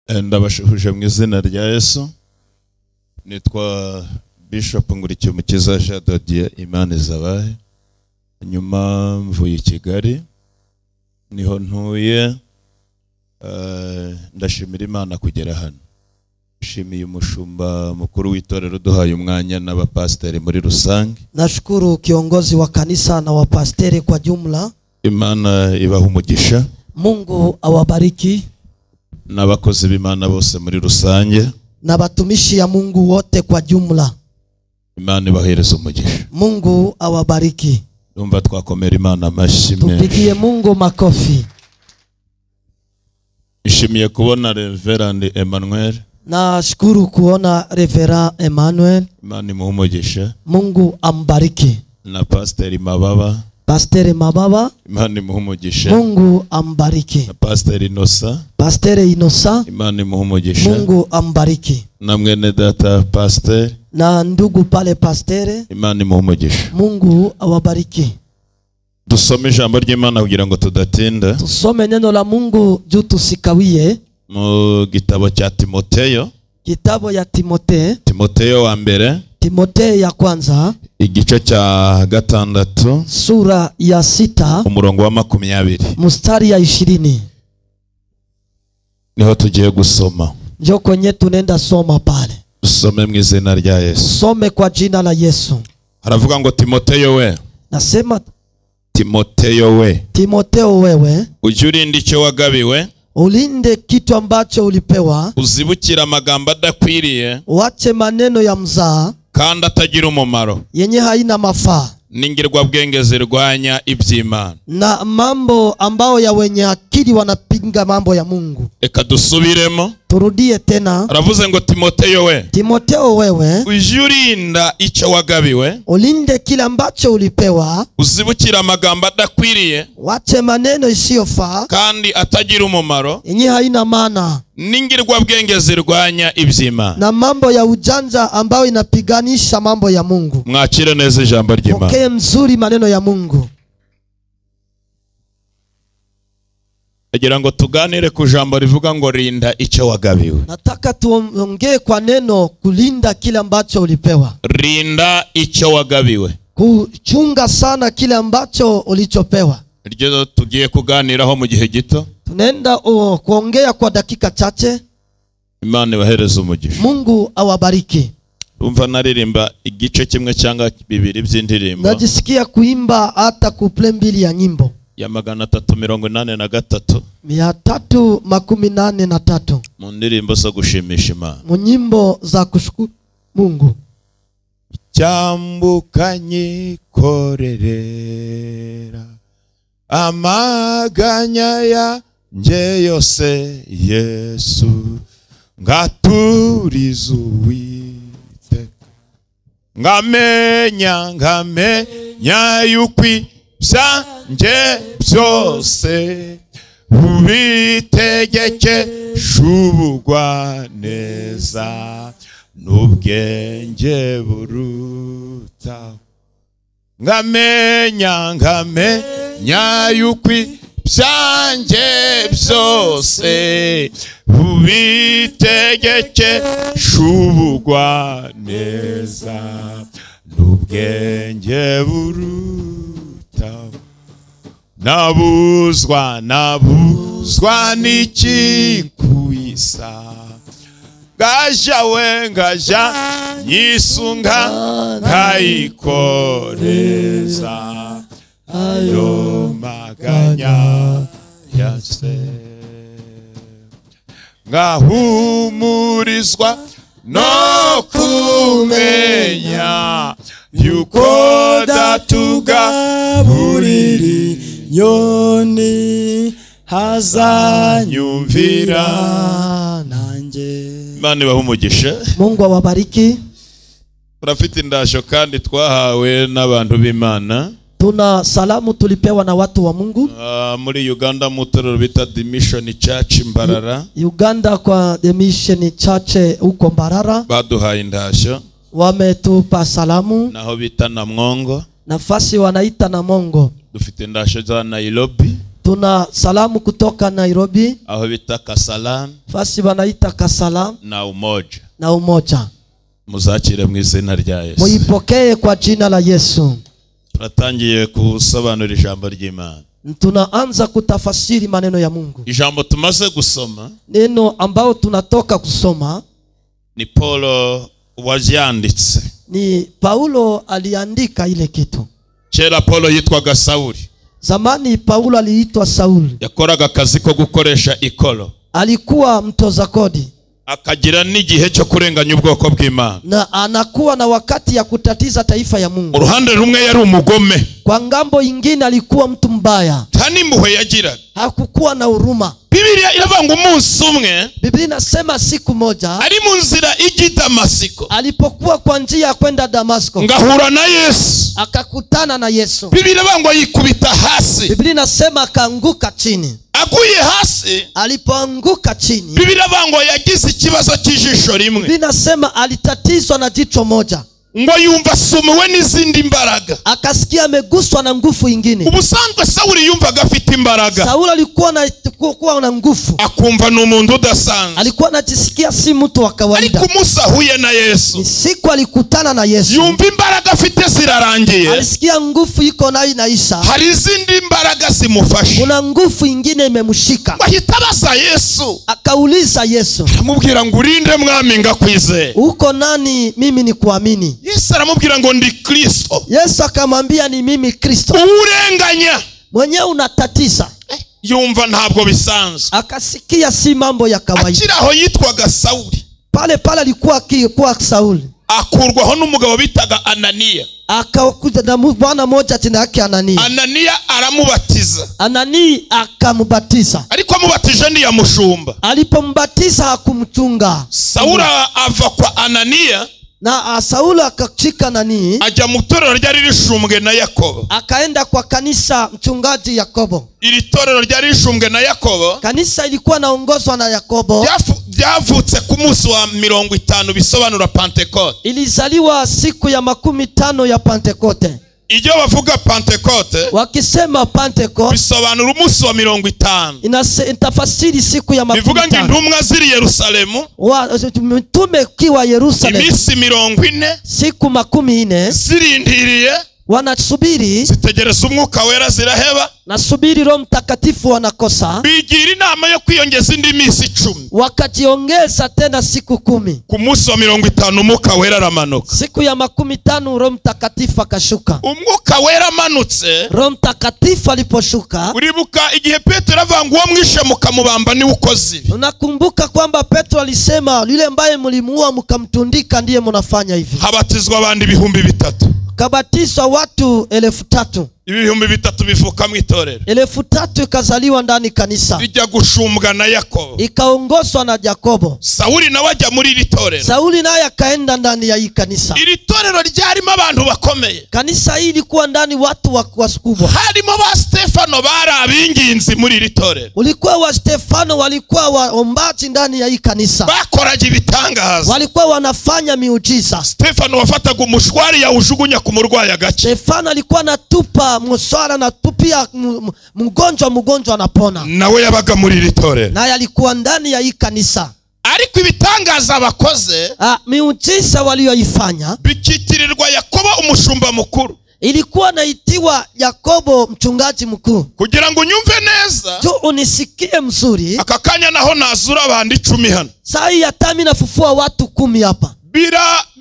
Ndabashuhuje mu izina rya Yesu. Nitwa Bishop Ngurikiyumukiza Jean de Dieu Imanizabahe. Nyuma mvuye i Kigali niho ntuye. Ndashimira Imana kugera hano. Nshimiye umushumba mukuru w'itorero duhaye umwanya n'abapasteri muri rusange. Nashukuru kiongozi wa kanisa na wapasteri kwa jumla. Imana ibaha umugisha. Mungu awabariki. N'abakozi b'Imana bose muri rusange. Na batumishi ya Mungu wote kwa jumla. Imana ibahereze umugisha. Mungu awabariki. Ndumva twakomera Imana amashyi menshi. Tupigie Mungu makofi. Nishimiye kubona Reverend Emmanuel. Nashukuru kuona Reverend Emmanuel. Imana imuhe umugisha. Mungu ambariki. Na Pastor Mababa. Pastor Mababa. Imana imuhe umugisha. Mungu ambariki. Na Pastor Inosa. Pastor Inosa. Imana imuhe umugisha. Mungu ambariki. Na mwene data Pastor. Na ndugu pale Pastor. Imana imuhe umugisha. Mungu awabariki. Dusome ijambo ry'Imana kugira ngo tudatinda. Tusome neno la Mungu juu tusikawie. Mu gitabo cya Timoteyo. Kitabu ya Timote. Timoteyo wa mbere. Timoteyo ya kwanza. Igice cya 6. Sura ya 6. Umurongo wa 20. Mstari ya 20. Niho tugiye gusoma. Njo kwenye tunenda soma pale. Dusome mu izina rya Yesu. Some kwa jina la Yesu. Haravuga ngo Timoteyo we. Nasema Timoteyo we. Timoteo wewe. Ujye urinda icyo wagabiwe. Ulinde kitu ambacho ulipewa. Uzibukira amagambo adakwiriye. Uache maneno ya mzaa. Kandi atagira umumaro. Yenye haina mafaa. N'ingirwabwenge zirwanya iby'Imana. Na mambo ambao ya wenye akili wanapinga mambo ya Mungu. Reka dusubiremo. Turudie tena. Aravuze ngo Timoteyo we. Timoteo wewe. Ujye urinda icyo wagabiwe. Ulinde kile ambacho ulipewa. Uzibukira amagambo adakwiriye. Wache maneno isiyofaa. Kandi atagira umumaro. Yenye haina maana. N'ingirwabwenge zirwanya iby'Imana. Na mambo ya ujanja ambayo inapiganisha mambo ya Mungu. Mwakire neza ijambo ry'Imana. Pokee mzuri maneno ya Mungu. Agira ngo tuganire ku jambo rivuga ngo rinda icyo wagabiwe. Nataka tuongee kwa neno kulinda kile ambacho ulipewa. Rinda icyo wagabiwe. Kuchunga sana kile ambacho ulichopewa. Iryo tugiye kuganiraho mu gihe gito. Tunaenda kuongea kwa dakika chache. Imana ibahereze umugisha. Mungu awabariki. Umva naririmba igice kimwe cyangwa bibiri by'indirimbo. Najisikia kuimba hata kuple mbili ya nyimbo. Ya 383. 383. Mu ndirimbo zo gushimisha Imana. Mu nyimbo za kushukuru Mungu. Cyambukanyikorerera amaganya yanjye yose Yesu ngaturiza Uwiteka ngamenya yuko ibyanjye byose ubitegekesha ubugwaneza n'ubwenge buruta. Ngamenya yuko ibyanjye byose ubitegekesha ubugwaneza n'ubwenge buruta. Nabuzwa n'iki kwisa ngaja we ngaja nyisunga nkayikoreza ayo maganya yase ngahumurizwa no kumenya yuko datugaburira nyoni hazanyumvira nanjye. Imana ibahe umugisha. Mungu awabariki. Turafite indasho kandi twahawe n'abantu b'Imana. Tuna salamu tulipewa na watu wa Mungu. Muri Uganda mu itorero bita The Mission Church Mbarara. Uganda kwa The Mission Church huko Mbarara. Baduhaye indasho. Wametupa salamu. Naho bita Namwongo. Nafasi wanaita Namongo. Dufite indasho za Nairobi. Tuna salamu kutoka Nairobi, aho bita Kasalam, fasi wanaita Kasalam na Umoja. Na Umoja. Muzakire mu izina rya Yesu. Muipokee kwa jina la Yesu. Turatangiye kusobanura ijambo ry'Imana. Tunaanza kutafasiri maneno ya Mungu. Ijambo tumaze gusoma, neno ambao tunatoka kusoma, ni Paulo waryanditse. Ni Paulo aliandika ile kitu. Kera Paulo yitwaga Sauli. Zamani Paulo aliitwa Sauli. Yakoraga akazi ko gukoresha ikolo. Alikuwa mtoza kodi. Akagira n'igihe cyo kurenganya ubwoko bw'Imana. Na anakuwa na wakati ya kutatiza taifa ya Mungu. Uruhande rumwe yari umugome. Kwa ngambo ingine alikuwa mtu mbaya. Nta n'impuhwe yagiraga. Hakukuwa na huruma. Biblia iravuga ngo umunsi umwe, Biblia inasema siku moja, ari mu nzira ijya Damasiko, alipokuwa kwa njia kwenda Damasko, ngahura na Yesu, akakutana na Yesu. Biblia iravuga ngo yikubita hasi. Biblia inasema akaanguka chini. Aguye hasi, alipoanguka chini, Biblia iravuga ngo yagize ikibazo cy'ijisho rimwe. Biblia inasema alitatizwa na jicho moja. Ngo yumva asumiwe n'izindi mbaraga. Akasikia ameguswa na nguvu ingine. Ubusanzwe Sauli yumvaga afite imbaraga. Sauli alikuwa na nguvu. Akumva ni umuntu udasanzwe. Alikuwa anajisikia si mtu wa kawaida. Ariko umunsi ahuye na Yesu, siku alikutana na Yesu, yumva imbaraga afite zirarangiye. Alisikia nguvu iko nayo inaisha. Hari izindi mbaraga zimufasha. Kuna nguvu ingine imemshika. Ahita abaza Yesu. Akauliza Yesu. Aramubwira ngo urinde mwami ngakwizeye. Uko nani mimi nikuamini? Yesu aramubwira ngo ndi Kristo. Yesu akamwambia ni mimi Kristo. Urenganya mwenyewe unatatiza. Yumva ntabwo bisanzwe. Akasikia si mambo ya kawaida. Akiri aho yitwaga Sauli. Pale pale alikuwa kwa Sauli. Akurwaho n'umugabo bitaga Anania. Akakuja na bwana mmoja jina yake Anania. Anania aramubatiza. Anania akamubatiza. Ariko amubatije ntiyamushumba. Alipombatiza hakumchunga. Sauli ava kwa Anania. Na Sauli akachika nani? Ajya mu torero ryari rishumbwe na Yakobo. Akaenda kwa kanisa mchungaji Yakobo. Iri torero ryari rishumbwe na Yakobo. Kanisa ilikuwa naongozwa na Yakobo. Ryavutse ku munsi wa 50 bisobanura Pentecote. Ilizaliwa siku ya 50 ya Pentecote. Iyo bavuga Pentecote, wakisema Pentecote, bisobanura umunsi wa 50. Inatafasiri siku ya 50. Bivuga ngo intumwa ziri Yerusalemu, mtume kiwa Yerusalemu, iminsi 40, siku 40 zirindiriye, wanasubiri, zitegereza umwuka wera ziraheba, nasubiri Roho Mtakatifu wanakosa, bigira inama yo kwiyongeza indi minsi 10, wakajiongeza tena siku 10. Ku munsi wa 50 umwuka wera aramanuka. Siku ya 50 Roho Mtakatifu akashuka. Umwuka wera amanutse, Roho Mtakatifu aliposhuka, uribuka igihe Petero avuga ngo uwo mwishe mukamubamba ni ukoze ibi. Unakumbuka kwamba Petro alisema yule ambaye mlimuua mkamtundika ndiye mnafanya hivi. Habatizwa abandi 3,000. Kabatizwa watu 3,000. 3,000 bivuka mu itorero. 3,000 ikazaliwa ndani kanisa. Rijya gushumbwa na Yakobo. Ikaongozwa na Yakobo. Sauli nawe ajya muri iri torero. Sauli naye akaenda ndani ya hii kanisa. Iri torero ryarimo abantu bakomeye. Kanisa hii ilikuwa ndani watu wakubwa. Harimo ba Stefano bari abinginzi muri iri torero. Ulikuwa wa Stefano walikuwa waombaji ndani ya hii kanisa. Bakoraga ibitangaza. Walikuwa wanafanya miujiza. Stefano wafataga umushwari yawujugunya ku murwayi agace. Stefano alikuwa anatupa mswara na tupia mgonjwa anapona. Nawe yabaga muri iri torero. Naye alikuwa ndani ya hii kanisa. Ariko ibitangaza bakoze, miujiza walioifanya, bikitirirwa Yakobo umushumba mukuru. Ilikuwa naitiwa Yakobo mchungaji mkuu. Kugira ngo unyumve neza, tu unisikie mzuri. Aka kanya naho nazura abandi 10 hano. Saa hii hata nafufua watu 10 hapa.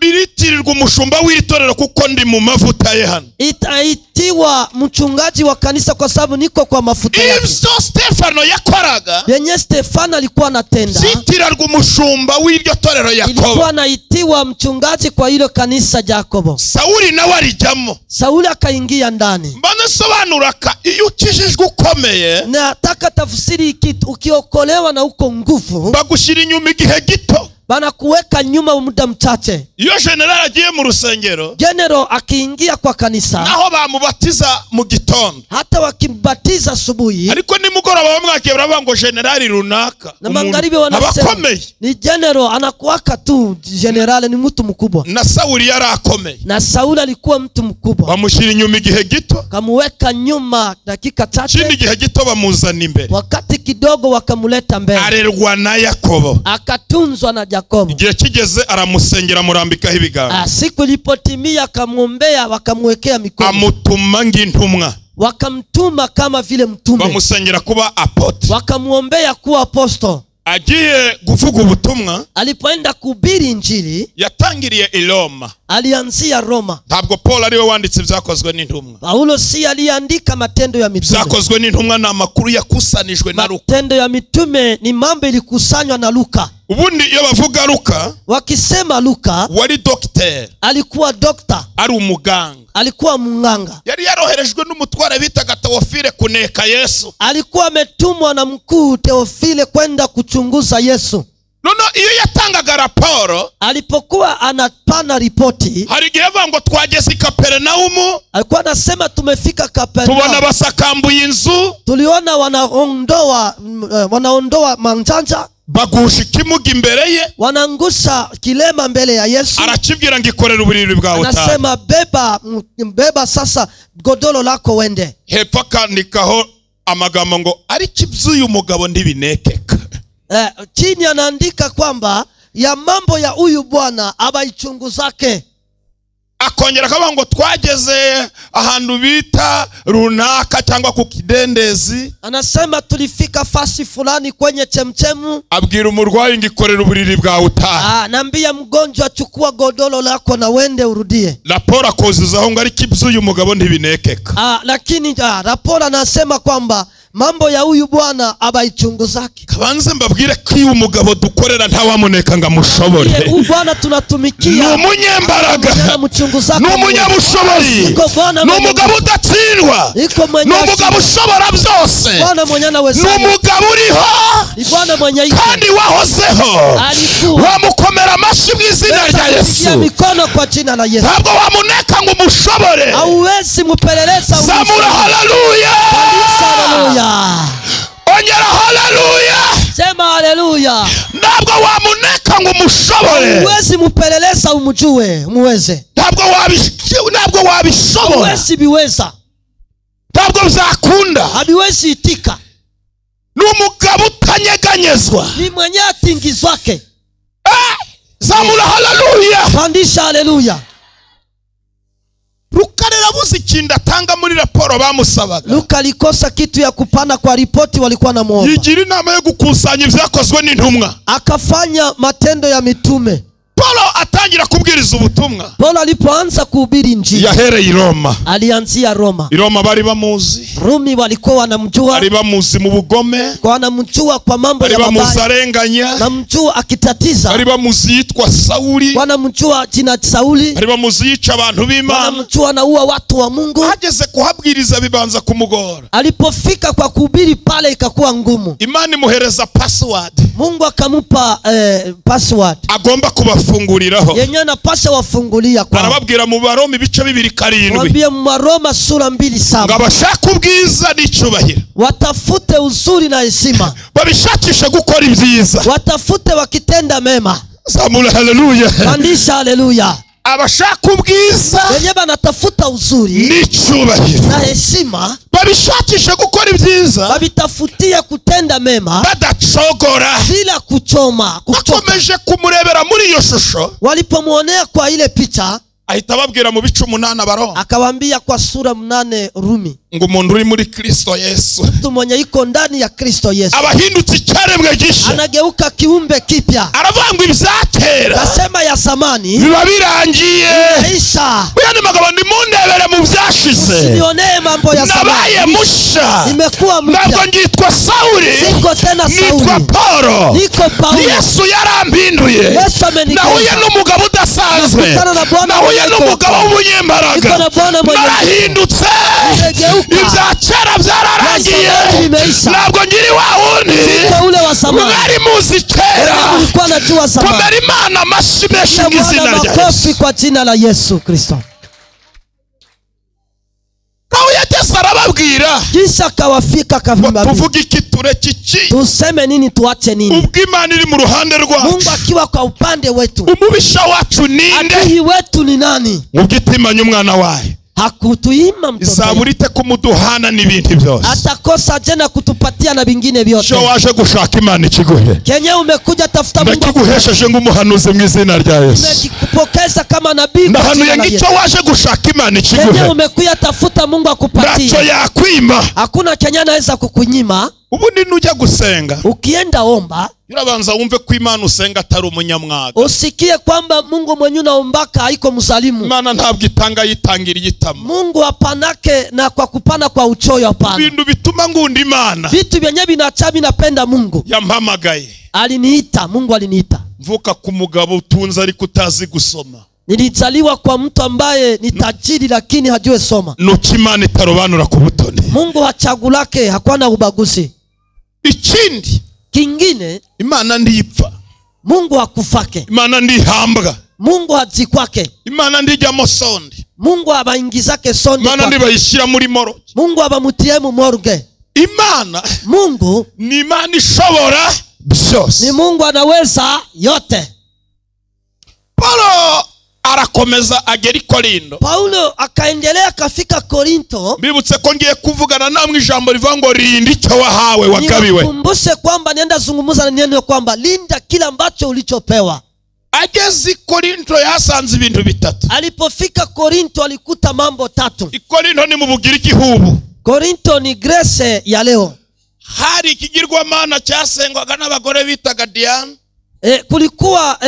Biritirirwa umushumba w'itorero kuko ndi mu mavuta ye hano. Itaitiwa mchungaji wa kanisa kwa sababu niko kwa mafuta yake. Ibyo Stefano yakoraga, yenye Stefano alikuwa anatenda, zitirirwa umushumba w'iryo torero Yakobo. Ilikuwa naitiwa mchungaji kwa hilo kanisa Yakobo. Sauli nawe arijyamo. Sauli akaingia ndani. Mbona sobanura ka iyo ukijijwe ukomeye, nataka tafsiri kitu ukiokolewa na uko nguvu, bagushira inyuma igihe gito, Banakuweka nyuma muda mchache. Iyo general agiye mu rusengero, general akiingia kwa kanisa, naho bamubatiza mu gitondo, hata wakimbatiza asubuhi, ariko nimugoroba bamwakiye baravuga ngo general runaka na magharibi wanasema ni general, anakuwaka tu general, ni mtu mkubwa. Na Sauli yarakomeye, na Sauli alikuwa mtu mkubwa. Bamushyira inyuma igihe gito, kamuweka nyuma dakika chache, kindi gihe gito bamuzana imbere, wakati kidogo wakamuleta mbele. Arerwa na Yakobo, akatunzwa na Yakobo. Igihe kigeze aramusengera amurambikaho ibiganza. Siku ilipotimia akamwombea, wakamwekea mikono, amutuma ng'intumwa, wakamtuma kama vile mtume, bamusengera kuba apotre, wakamuombea kuwa apostle. Agiye kuvuga ubutumwa, alipoenda kuhubiri injili, yatangiriye i Roma, alianzia Roma. Ntabwo Paul ariwe wanditse ibyakozwe n'intumwa. Paulo si aliandika matendo ya mitume. Ibyakozwe n'intumwa ni amakuru yakusanijwe na Luka. Matendo ya mitume ni mambo ilikusanywa na Luka. Ubundi iyo bavuga Luka, wakisema Luka wari docteur, alikuwa doctor, ari umuganga, alikuwa munganga. Yari yaroherejwe n'umutware bitaga Teofile kuneka Yesu. Alikuwa ametumwa na mkuu Teofile kwenda kuchunguza Yesu. Nono iyo yatangaga raporo, alipokuwa anapana ripoti, hari igihe bavuga ngo twageze i Kapernaumu, alikuwa anasema tumefika Kapernaumu, tubona basakambuye inzu, tuliona wanaondoa manjanja, bagusha ikimuga imbere ye, wanaangusha kilema mbele ya Yesu. Arakibwira ngo ikorere uburiri bwawe utahe. Anasema beba sasa godoro lako wende. Hepfo akandikaho amagambo ngo ariko iby'uyu mugabo ntibinekeka. Chini anaandika kwamba ya mambo ya huyu bwana abaichunguzake. Akongera akavuga ngo twageze ahantu bita runaka cyangwa ku kidendezi. Anasema tulifika fasi fulani kwenye chemchemu. Abwira umurwayi ngo ikorere uburiri bwawe utahe. Naambia mgonjwa chukua godoro lako na wende urudie. Raporo akozuzaho ngo ariko iby'uyu mugabo ntibinekeka. Lakini raporo anasema kwamba mambo ya huyu bwana abaichunguzake. Kabanze mbabwire ko uyu mugabo dukorera ntawamuneka ngo amushobore. Huyu bwana tunatumikia ni umunyembaraga, ni umunyabushobozi, ni umugabo udatsindwa, ni umugabo ushobora byose, ni umugabo uriho kandi wahozeho. Wamukomera amashyi mu izina rya Yesu. Ntabwo wamuneka ngo umushobore. Zamura haleluya. Ongera haleluya. Sema haleluya. Ntabwo wamuneka ngo umushobore. Huwezi mupeleleza umjue, umuweze. Ntabwo wabishobora. Huwezi biweza. Ntabwo bizakunda. Habiwezi itika. Ni umugabo utanyeganyezwa. Ni mwenye atingizwake. Zamura haleluya. Pandisha haleluya. Luka yarabuze ikintu atanga muri raporo bamusabaga. Luka alikosa kitu ya kupana kwa ripoti walikuwa namuomba. Yigira inama yo gukusanya ibyakozwe n'intumwa. Akafanya matendo ya mitume. Paulo atangira kubwiriza ubutumwa. Paulo alipoanza kuhubiri injili, yahereye i Roma. Alianzia Roma. I Roma bari bamuzi. Rumi walikuwa wanamjua. Bari bamuzi mu bugome. Kwa wanamjua kwa mambo ya mabaya. Bari bamuzi arenganya. Namjua akitatiza. Bari bamuzi yitwa Sauli. Wanamjua jina Sauli. Bari bamuzi yica abantu b'Imana. Wanamjua anaua watu wa Mungu. Ageze kuhabwiriza bibanza kumugora. Alipofika kwa kuhubiri pale ikakuwa ngumu. Imana imuhereza password. Mungu akamupa password. Agomba kubafunguriraho. Yenyewe anapasha wafungulia kwa. Arababwira mu Baroma ibice 2:7. Waambie mu Baroma sura 2:7. Ngo abashaka ubwiza n'icyubahiro, watafute uzuri na heshima. Babishakisha gukora ibyiza. Watafute wakitenda mema. Zamura haleluya. Pandisha haleluya. Abashaka ubwiza wenyewe banatafuta uzuri n'icyubahiro na heshima, babishakisha gukora ibyiza, babitafutia kutenda mema, badacogora, bila kuchoma, kuchoka. Bakomeje kumurebera muri iyo shusho. Walipomuonea kwa ile picha, ahita ababwira mu bice 8 Abaroma. Akawaambia kwa sura 8 Rumi, ngo umuntu uri muri Kristo Yesu, mtu mwenye iko ndani ya Kristo Yesu, abahindutse icyaremwe gishya, anageuka kiumbe kipya. Aravuga ngo ibyakera, nasema ya zamani biba birangiye. Isha. Buyane magabo ndimo Ntimundebere mu byashize. Usinionee mambo ya Nabaye zamani. musha. Nimekuwa Ntabwo mpya. ngitwa Sawuli, Siko tena nitwa Sauli. Paulo. Niko Paulo. Yesu yarampinduye. Yesu amenigeuza. Nahuye n'umugabo udasanzwe. Nakutana na Bwana Nahuye mwenye n'umugabo nguvu. w'umunyembaraga. Niko na Bwana mwenye nguvu. Narahindutse. Nimegeuka. Ibya kera byararangiye. Ya zamani vimeisha. Ntabwo ngiri wa wundi Siko ule wa zamani. mwari muzi kera. Ulikuwa najua zamani. Komera Imana amashyi menshi Piga mu izina Bwana rya makofi Yesu. kwa jina la Yesu Kristo. Aho yageze arababwira Kisha akawafika ngo akavimba. tuvuge iki, tureke iki? Tuseme nini, tuache nini? Ubwo Imana iri mu ruhande Mungu rwacu, akiwa kwa upande wetu, umubisha wacu ninde? adui wetu ni nani? Ubwo itimanye umwana wayo, Hakutuima mtoto, izabura ite kumuduhana n'ibindi byose? atakosa jena kutupatia na vingine Icyo vyote. waje gushaka Imana ikiguhe, Kenye umekuja tafuta Mungu, ndakiguhesheje nk'umuhanuzi mu izina rya Yesu. umekipokeza kama nabii kwa Ndahanuye jina la ngo icyo Yesu. waje gushaka Imana Kenye ikiguhe, umekuja tafuta Mungu ntacyo akupatie, yakwima. hakuna kenye anaweza kukunyima. Ubundi nujya gusenga, Ukienda omba, urabanza wumve ko Imana usenga atari umunyamwaga. usikie kwamba Mungu mwenye unaombaka haiko mzalimu. Imana ntabwo itanga yitangira igitama. Mungu hapanake na kwa kupana kwa uchoyo, hapana. Ibintu bituma ngunda Imana, Vitu vyenye vinacha vinapenda Mungu. yampamagaye. Aliniita, Mungu aliniita. Mvuka ku mugabo utunze ariko utazi gusoma. Nilizaliwa kwa mtu ambaye ni tajiri lakini hajue soma. Nuko Imana itarobanura ku butoni. Mungu hachagulake, hakuwa na ubaguzi. Ikindi, Kingine, Imana ndipfa, Mungu hakufake, Imana ndihambwa, Mungu hazikwake, Imana ndijyamo sonde, Mungu abaingizake sonde Imana kwake. ndibayishyira muri moroge. Mungu abamutie mu morgue. Imana Mungu ni Imana ishobora byose. ni Mungu anaweza yote. Paulo arakomeza agera i Korinto. Paulo akaendelea akafika Korinto. Mbibutse ko ngiye kuvugana namwe ijambo rivuga ngo rinda icyo wahawe wagabiwe. Nikumbushe kwamba nienda zungumza na neno kwamba linda kila ambacho ulichopewa. Ageze i Korinto yasanze ibintu bitatu. Alipofika Korinto alikuta mambo tatu. I Korinto ni mu Bugiriki hubu. Korinto ni Grese ya leo. Hari ikigirwamana cyasengwaga n'abagore bitaga Diana. Kulikuwa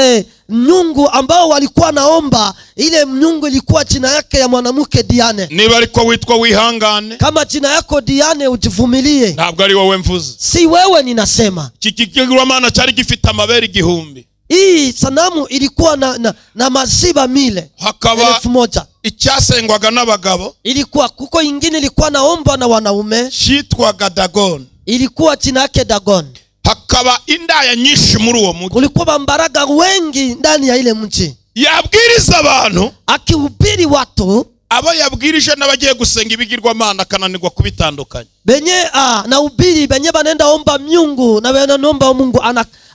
nyungu ambao walikuwa naomba. Ile nyungu ilikuwa jina yake ya mwanamke Diane. Niba ariko witwa wihangane, Kama jina yako Diane ujivumilie. ntabwo ari wowe mvuze. Si wewe ninasema. Iki kigirwamana cyari gifite amabere 1000. Hii sanamu ilikuwa na maziba 1000. Hakaba 1000. icyasengwaga n'abagabo. Ilikuwa kuko ingine ilikuwa naomba na wanaume. Cyitwaga Dagon. Ilikuwa jina yake Dagon. Hakaba indaya nyinshi muri uwo mujyi. Kulikuwa bambaraga wengi ndani ya ile mji. Yabwiriza abantu, akihubiri watu, abo yabwirije n'abagiye gusenga ibigirwamana akananirwa kubitandukanya. Benye na ubiri benye banenda omba miungu na wanaomba Mungu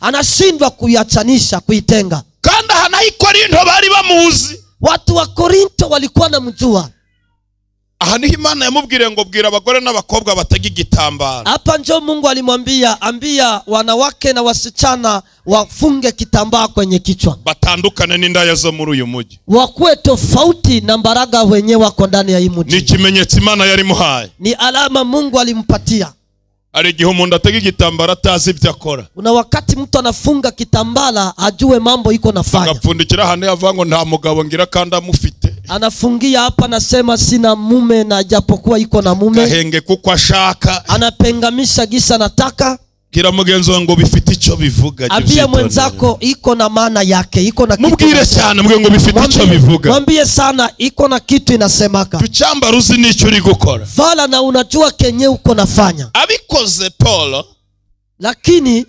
anashindwa kuiachanisha, kuitenga. Kandi aha naho i Korinto bari bamuzi. Watu wa Korinto walikuwa na mjua. Aha niho Imana yamubwiriye ngo bwira abagore n'abakobwa batega igitambaro. Hapa njo Mungu alimwambia, ambia wanawake na wasichana wafunge kitambaa kwenye kichwa. Batandukane n'indaya zo muri uyu mujyi. Wakuwe tofauti na mbaraga wenyewe wako ndani ya hii mji. Ni ikimenyetso Imana yarimuhaye. Ni alama Mungu alimpatia. Hari igihe umuntu atega igitambaro atazi ibyo akora. Kuna wakati mtu anafunga kitambala ajue mambo iko nafanya. Agapfundikira ahantu yavuga ngo nta mugabo ngira kandi amufite. Anafungia hapa nasema sina mume na japokuwa iko na mume. Gahenge kuko ashaka. Anapengamisha gisa nataka. Bwira mugenzi wawe ngo bifite icyo bivuga. Ambia mwenzako iko na maana yake, iko na kitu. Mubwire cyane mbwe ngo bifite icyo bivuga. Mwambie sana iko na kitu inasemaka. Tucyambara uzi n'icyo uri gukora. Vala na unajua kenye uko nafanya. Abikoze Paulo. Lakini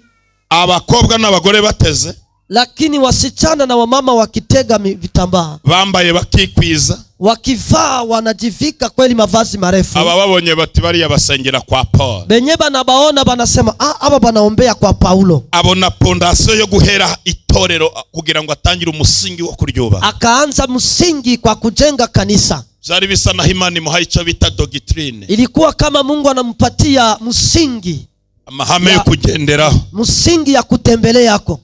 abakobwa n'abagore bateze. Lakini wasichana na wamama wakitega vitambaa, bambaye bakikwiza, wakivaa wanajivika kweli mavazi marefu. Aba babonye bati bariya basengera kwa Paul. Benye banabaona banasema aba banaombea kwa Paulo. Abona fondation yo guhera itorero kugira ngo atangire umusingi wo kuryubaka. Akaanza msingi kwa kujenga kanisa. Byari bisa naho Imana imuhaye icyo bita doctrine. Ilikuwa kama Mungu anampatia msingi, amahame yo kugenderaho, msingi ya kutembelea yako.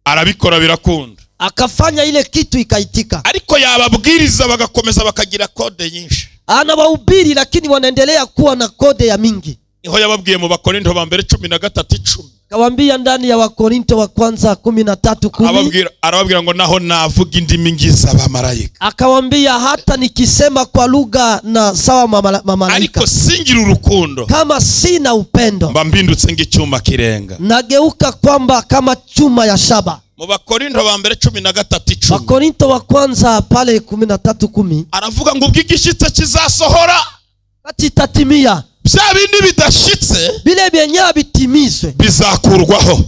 Arabikora birakunda. Akafanya ile kitu ikaitika. Ariko yababwiriza bagakomeza bakagira kode nyinshi. Anawahubiri lakini wanaendelea kuwa na kode ya mingi. Niho yababwiye mu Bakorinto ba mbere 13:10. Kawaambia ndani ya Wakorinto wa kwanza 13:10. Arababwira ngo naho navuga indimi ngiza abamarayika. Akawaambia hata nikisema kwa lugha na sawa mamalaika, ariko singira urukundo, kama sina upendo, mba mbindutse ngicyuma kirenga, nageuka kwamba kama chuma ya shaba. Mu Bakorinto ba mbere 13:10. Wakorinto wa kwanza pale 13:10. Aravuga ngo ubwigishitse kizasohora, kati tatimia. Bya bindi bidashitse, bile byenye bitimizwe, bizakurwaho,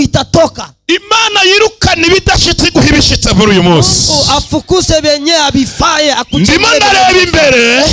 itatoka. Imana yirukana ibidashitse iguha ibishitse muri uyu munsi. Mungu afukuze byenye abifaye akuchukue. Ndimo ndareba imbere,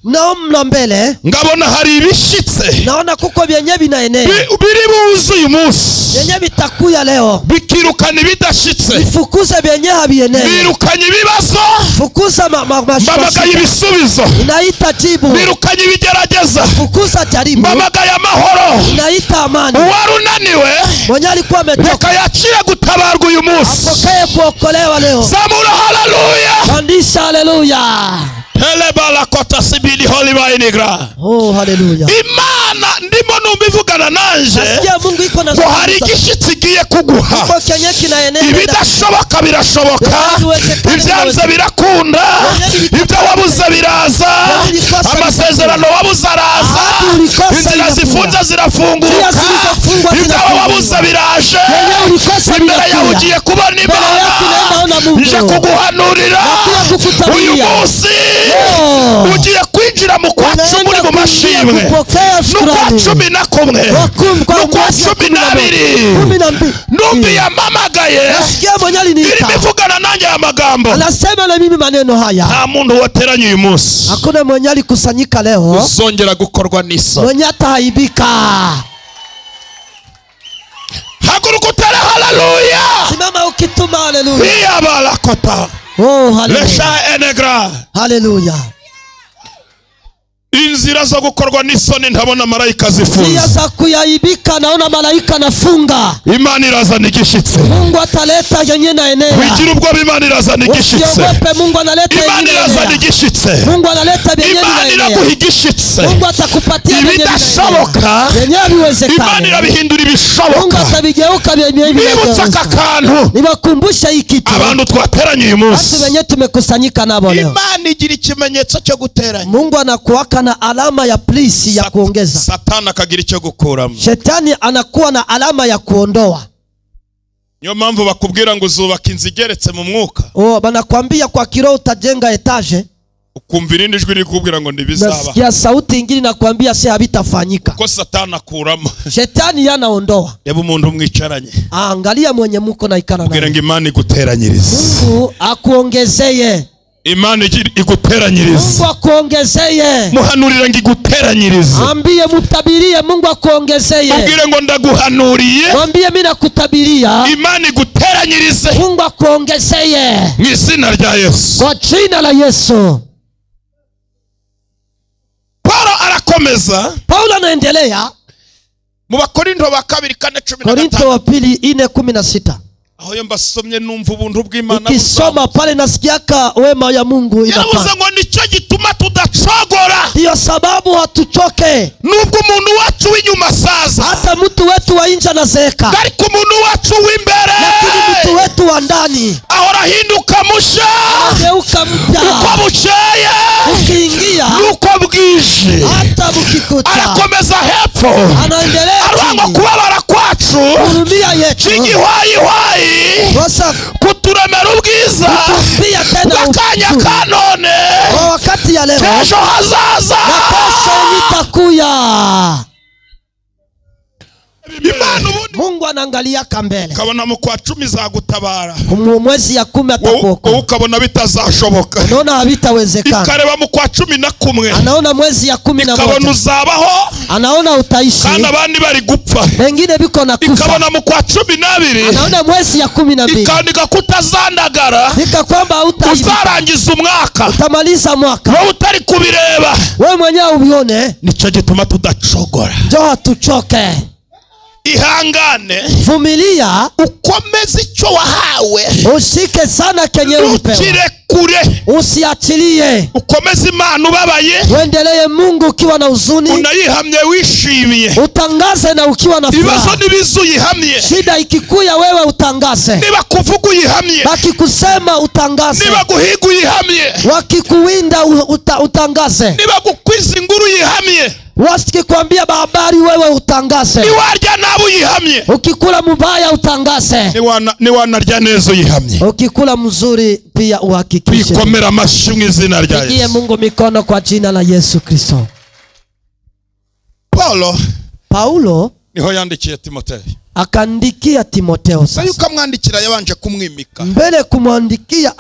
naona mbele, ngabona hari ibishitse, naona kuko byenye binaenea, biri buze uyu munsi, byenye bitakuya leo, bikirukana ibidashitse, bifukuze byenye habienea, birukanye ibibazo, fukuza mbamagaye ibisubizo, inaita jibu, birukanye ibigerageza, fukuza jaribu, mbamagaye amahoro, inaita amani. Uwari unaniwe mwenye alikuwa amechoka, reka yakire gutabarwa uyu munsi, apokee kuokolewa leo. Zamura haleluya, pandisha haleluya. Oh, haleluya. Imana ndimo numva ivugana nanje, nasikia Mungu iko na ngo hari igishitsi igiye kuguha. Kuko kenye kinaenea, ibidashoboka birashoboka, ibyanze birakunda, ibyo wabuze biraza, amasezerano wabuze araza, inzira zifunze zirafunguka, ibyo wabuze biraje, imbere yawe ugiye kubona Imana. Nje kuguhanurira uyu munsi, ugiye kwinjira mu kwa cumi mu mashimwe, n'ukwa 11, n'ukwa 12. Numva yamamagaye, irimo ivugana nanjye aya magambo. Anasema na mimi maneno haya. Nta muntu wateranye uyu munsi, hakuna mwenye alikusanyika leo uzongera gukorwa n'isoni, mwenye ataibika. Haguruka utere haleluya, simama ukituma haleluya. Iyabalakota. Oh, haleluya. Lesha enegra. Haleluya. Inzira zo gukorwa n'isoni ntabona marayika zifunze. Njia za kuyaibika naona malaika nafunga. Imana irazana igishitse. Mungu ataleta yenye na enea. Wigira ubwoba, Imana irazana igishitse. Usiogope, Mungu analeta yenye. Imana irazana igishitse. Mungu analeta yenye na Imana enea. iraguha igishitse. Mungu atakupatia yenye na enea. Ibidashoboka yenye haviwezekani, Imana irabihindura ibishoboka. Mungu atabigeuka yenye Nibutsa aka kantu, nibakumbusha hii kitu. Abantu twateranye uyu munsi, watu wenye tumekusanyika nabo leo, Imana igira ikimenyetso cyo guteranya. Mungu anakuwaka na alama ya plisi ya kuongeza. Satani akagira icyo gukuramo. Shetani anakuwa na alama ya kuondoa. Niyo mpamvu bakubwira ngo uzubaka inzu igeretse mu mwuka. Oh, banakwambia kwa kiroho utajenga etage. Ukumva irindi jwi rikubwira ngo ntibizaba. Nasikia sauti ingine nakwambia si havitafanyika. Kuko Satani akuramo. Shetani yanaondoa. Reba umuntu mwicaranye. Angalia mwenye muko na ikana Ubwira naye. ngo Imana iguteranyirize. Mungu akuongezeye. Imana iguteranyirize. Mungu akuongezeye. Muhanurire ngo iguteranyirize. Ambie, mtabirie Mungu akuongezeye. Ubwire ngo ndaguhanuriye. Mwambie mimi nakutabiria. Imana iguteranyirize. Mungu akuongezeye. Mu izina rya Yesu. Kwa jina la Yesu. Paulo arakomeza. Paulo anaendelea. Mu Bakorinto ba kabiri 4:16. Korinto wa pili 4:16. Aho yo mbasomye numva ubuntu bw'Imana. Ukisoma pale nasikiaka wema ya Mungu inapanda. Yaravuze ngo nicyo gituma tudacogora. Ndiyo sababu hatuchoke. Nubwo umuntu wacu w'inyuma asaza, hata mtu wetu wa nje anazeeka, ariko umuntu wacu w'imbere, lakini mtu wetu wa ndani ahora ahinduka musha, ageuka mpya. Uko bukeye ukiingia, nuko bwije, hata bukikuta. Arakomeza hepfo, anaendelea arangwa kubabara kwacu, hurumia yetu, cy'igihwayihwayi, kuturemera ubwiza bw'akanya ka none, kwa wakati ya leo, k'ejo hazaza, na kesho itakuya. Mungu anaangalia kambele. Ukabona mu kwa 10 zagutabara, mu mwezi ya 10 atakuokoa. Ukabona bitazashoboka, unaona havitawezekana. Ikareba mu kwa 11, anaona mwezi ya 11, ikabona uzabaho, anaona utaishi, kandi abandi bari gupfa, wengine biko na kufa. Ikabona mu kwa 12, anaona mwezi ya 12, ikandika kutazandagara, nika kwamba utarangiza umwaka, utamaliza mwaka, wowe utari kubireba, wewe mwenyewe ubione. Nicyo gituma tudacogora. Njoo tuchoke. Ihangane, vumilia, ukomeze icyo wahawe, ushike sana kenye ulipewa, ntukirekure. Nturekure. Usiachilie. Ukomeze Imana ubabaye. Uendelee Mungu ukiwa na huzuni. Unayihamye wishimiye. Utangaze na ukiwa na furaha. Ibibazo nibizu uyihamye. Shida ikikuya wewe utangaze. Niba kuvuga uyihamye. Bakikusema utangaze. Niba guhiga uyihamye. Wakikuwinda utangaze. Niba gukwiza inguru uyihamye. Wasikikwambia habari wewe utangaze. Niwarya nabi uyihamye. Ukikula mubaya utangaze. Niwanarya neza uyihamye. Ukikula mzuri pia uhakikishe. Twikomera amashyi mu izina rya Yesu. Pigie Mungu mikono kwa jina la Yesu Kristo. Paulo niho yandikiye Timotheo. Akaandikia Timotheo sasa. Yuko amwandikira yabanje kumwimika. Mbele kumwandikia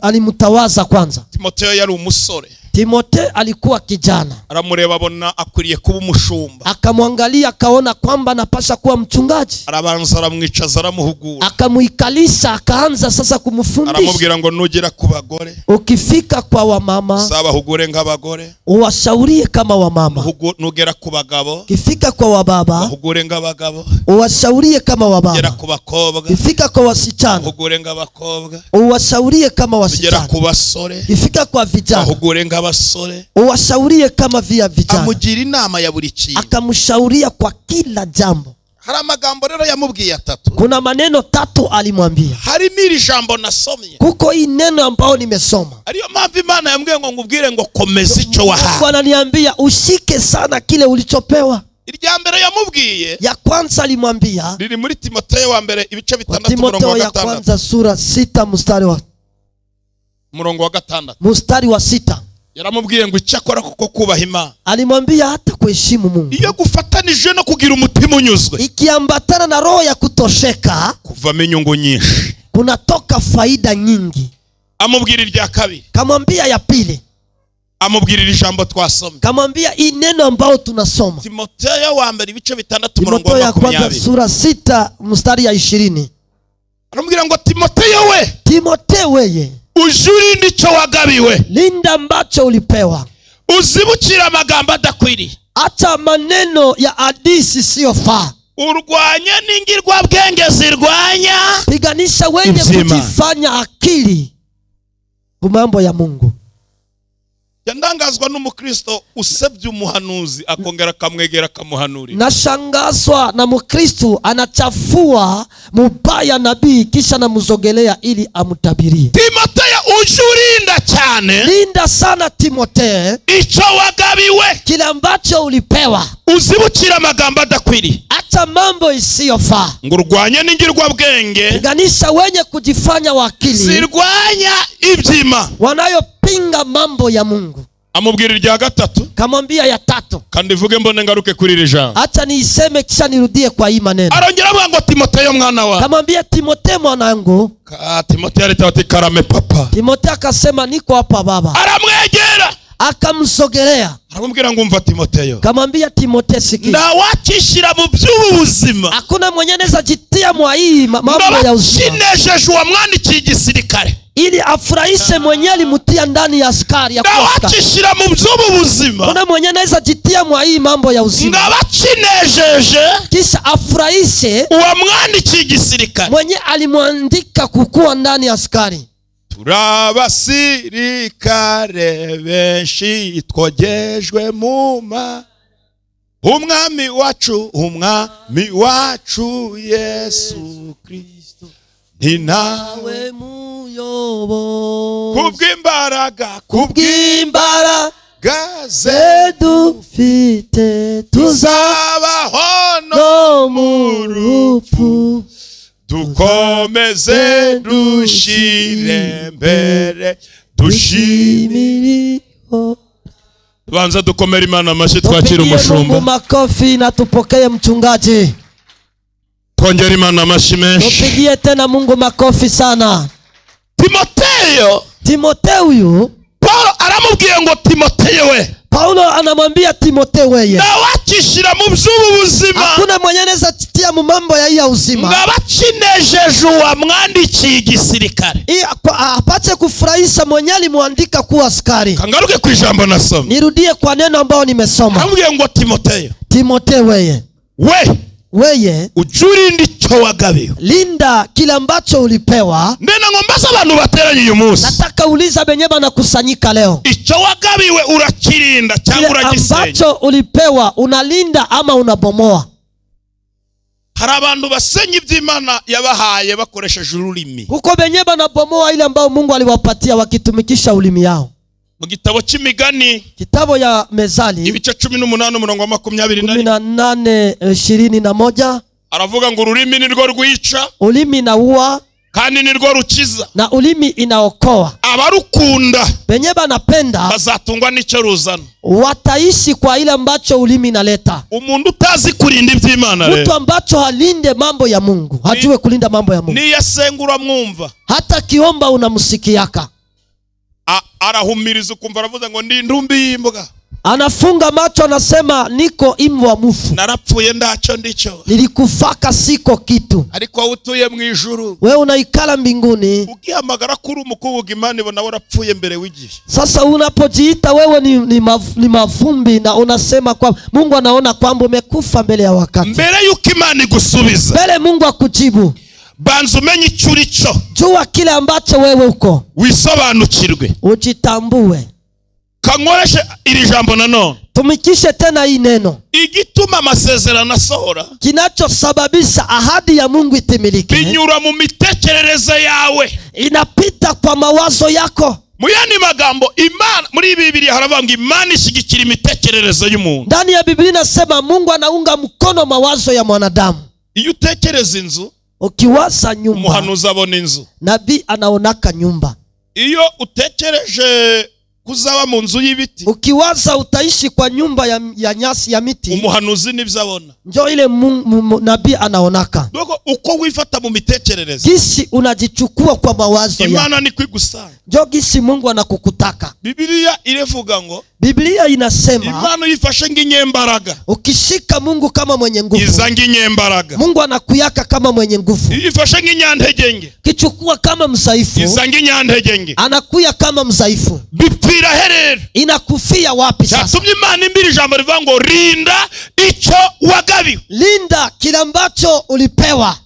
alimutawaza kwanza. Timotheo yari umusore. Timotheo alikuwa kijana. Aramureba abona akwiriye kuba umushumba. Akamwangalia akaona kwamba anapasha kuwa mchungaji. Arabanza aramwicaza aramuhugura. Akamuikalisha akaanza sasa kumfundisha. Aramubwira ngo nugera ku bagore. Ukifika kwa wamama, sabahugure nk'abagore. Uwashaurie kama wamama. Nugera ku bagabo. Ukifika kwa wababa, bahugure nk'abagabo. Uwashaurie kama wababa. Nugera ku bakobwa. Ukifika kwa wasichana, bahugure nk'abakobwa. Uwashaurie kama wasichana. Nugera ku basore. Ukifika kwa vijana, bahugure nk'abasore. Uwashaurie kama via vijana. Amugira inama ya buri kintu. Akamshauria kwa kila jambo. Hari amagambo rero yamubwiye atatu. Kuna maneno tatu alimwambia. Harimo iri jambo nasomye. Kuko hii neno ambao nimesoma. Ariyo mpamvu Imana yambwiye ngo ngubwire ngo komeza icyo wahawe. Mungu ananiambia ushike sana kile ulichopewa. Irya mbere yamubwiye. Ya kwanza alimwambia. Riri muri Timotheo wa mbere ibice 6 murongo wa ya 6. Kwanza sura 6 mstari wa murongo wa 6. Mstari wa 6. Yaramubwiye ngo icyakora kuko kubaha Imana. Alimwambia hata kuheshimu Mungu. Iyo gufatanije no kugira umutima unyuzwe. Ikiambatana na roho ya kutosheka, kuvamo inyungu nyinshi. Kunatoka faida nyingi. Amubwira irya kabiri. Kamwambia ya pili. Amubwira iri jambo twasomye. Kamwambia hii neno ambao tunasoma. Timotheo wa mbere ibice 6 murongo wa Timotheo ya kwanza 20. sura 6 mstari ya 20. Aramubwira ngo Timotheo we. Timotheo weye. Ujurinde icyo wagabiwe. Linda ambacho ulipewa. Uzibukira amagambo adakwiriye. Acha maneno ya hadisi siyofaa. Urwanye n'ingirwa bwenge zirwanya. Piganisha wenye kujifanya akili ku mambo ya Mungu. Yandangazwa n'umukristo usebye umuhanuzi akongera akamwegera akamuhanurira. Nashangazwa na mukristo anachafua mubaya nabii kisha namzogelea ili amtabirie. Timotheo ujurinda cyane. Linda sana Timotheo. Icyo wagabiwe. Kile ambacho ulipewa. Uzibukira amagambo adakwiriye. Acha mambo isiyofaa. Ngo urwanye n'ingirwa bwenge. Piganisha wenye kujifanya wakili. Zirwanya ibyima. Wanayopinga mambo ya Mungu. Amubwira irya gatatu. Kamwambia ya tatu. Kandi vuge mbone ngaruke kuri iri jambo. Acha niiseme kisha nirudie kwa hii maneno. Arongera avuga ngo Timotheo mwana wa. Kamwambia Timotheo mwanangu. Timotheo alita ati karame papa. Timotheo akasema niko hapa baba. Aramwegera. Akamsogelea. Aramubwira ngo umva Timotheo. Kamwambia Timotheo sikia. Ndawakishira mu by'ubu buzima. Hakuna mwenye anaweza jitia mwa hii mambo ya uzima. Ndabakinejeje uwamwandikiye igisirikare. Ili afurahishe mwenye alimtia ndani ya askari ya kuwa askari. Ndawakishira mu by'ubu buzima. Kuna mwenye anaweza jitia mwa hii mambo ya uzima. Ndabakinejeje. Kisha afurahishe uwamwandikiye igisirikare. Mwenye alimwandika kukua ndani ya askari. Turabasirikare benshi twogejwe muma. Umwami wacu Yesu Kristo ni nawe muyobozi. Kubw'imbaraga ze dufite tuzabaho no mu rupfu. Dukomeze dushire mbere dushimire. Tubanza dukomere Imana amashyi twakira umushumba. Makofi na tupokee mchungaji. Twongere Imana amashyi menshi. Tupigie tena Mungu makofi sana. Timotheo huyu Paulo aramubwiye ngo Timotheo we. Paulo anamwambia Timotheo weye. Ndawakishira mu by'ubu buzima. Hakuna mwenye anaweza tia mu mambo ya hii ya uzima. Ndabakinejeje uwamwandikiye igisirikare. Apate kufurahisha mwenye alimwandika kuwa askari. Kangaruke ku ijambo nasoma. Nirudie kwa neno ambao nimesoma. Aramubwiye ngo Timotheo. Timotheo weye. We. Weye ujye urinda icyo wagabiwe. Linda kile ambacho ulipewa. Ndena ngo mbaze abantu bateranye uyu munsi. Nataka uliza benye banakusanyika leo. Icyo wagabiwe urakirinda cyangwa uragisenya? Ambacho ulipewa unalinda ama unabomoa? Hari abantu basenya iby'Imana yabahaye bakoresheje ururimi. Kuko benye banabomoa ile ambao Mungu aliwapatia wakitumikisha ulimi yao. Mu gitabo cy'imigani, kitabu ya Mezali, ibice 18 umurongo wa 21, 18:21, aravuga ngo ururimi nirwo rwica, ulimi naua, kandi nirwo rukiza, na ulimi inaokoa. Abarukunda benye banapenda bazatungwa n'icyo ruzana, wataishi kwa ile ambacho ulimi inaleta. Umuntu utazi kurinda iby'Imana rero, mtu ambacho halinde mambo ya Mungu, hajue kulinda mambo ya Mungu, niyasengura mwumva, hata kiomba unamsikiaka. Arahumiriza ukumva aravuze ngo ndi ndumbi y'imbwa. Anafunga macho anasema niko imbwa mufu. Narapfuye ndacho ndicho. Nilikufaka siko kitu. Ariko utuye mu ijuru. Wewe unaikala mbinguni. Ugihamagara kuri umukubuga Imana ibona warapfuye mbere w'igihe. Sasa unapojiita wewe ni mavumbi na unasema kwa Mungu anaona kwamba umekufa mbele ya wakati. Mbere yuko Imana igusubiza. Mbele Mungu akujibu. Banza umenye icyo urico. Jua kile ambacho wewe uko. Wisobanukirwe. Ujitambue. Kankoreshe iri jambo nanone. Tumikishe tena hii neno. Igituma amasezerano asohora, kinachosababisha ahadi ya Mungu itimilike, binyura mu mitekerereze yawe, inapita kwa mawazo yako. Mu yandi magambo, Imana muri Bibiliya haravuga ngo Imana ishyigikira imitekerereze y'umuntu. Ndani ya Biblia inasema Mungu anaunga mkono mawazo ya mwanadamu. Iyo utekereza inzu, ukiwaza nyumba, umuhanuzi abona inzu, nabii anaonaka nyumba. Iyo utekereje kuzaba mu nzu y'ibiti, ukiwaza utaishi kwa nyumba ya nyasi ya miti, umuhanuzi nibyo abona. Njo ile nabii anaonaka. Doko uko wifata mu mitekerereze, gisi unajichukua kwa mawazo yako, Imana ni kwigusanga. Njo gisi Mungu anakukutaka. Bibiliya irevuga ngo, Biblia inasema, Imana yifashe ng'inyembaraga. Ukishika Mungu kama mwenye nguvu, iza ng'inyembaraga. Mungu anakuyaka kama mwenye nguvu. Yifashe ng'inyantege, kichukua kama mzaifu, iza ng'inyantege. Anakuya kama mzaifu. Bipfira herero. Inakufia wapi sasa? Cyatumye Imana imbira ijambo rivuga ngo rinda icyo wagabiwe. Linda kile ambacho ulipewa.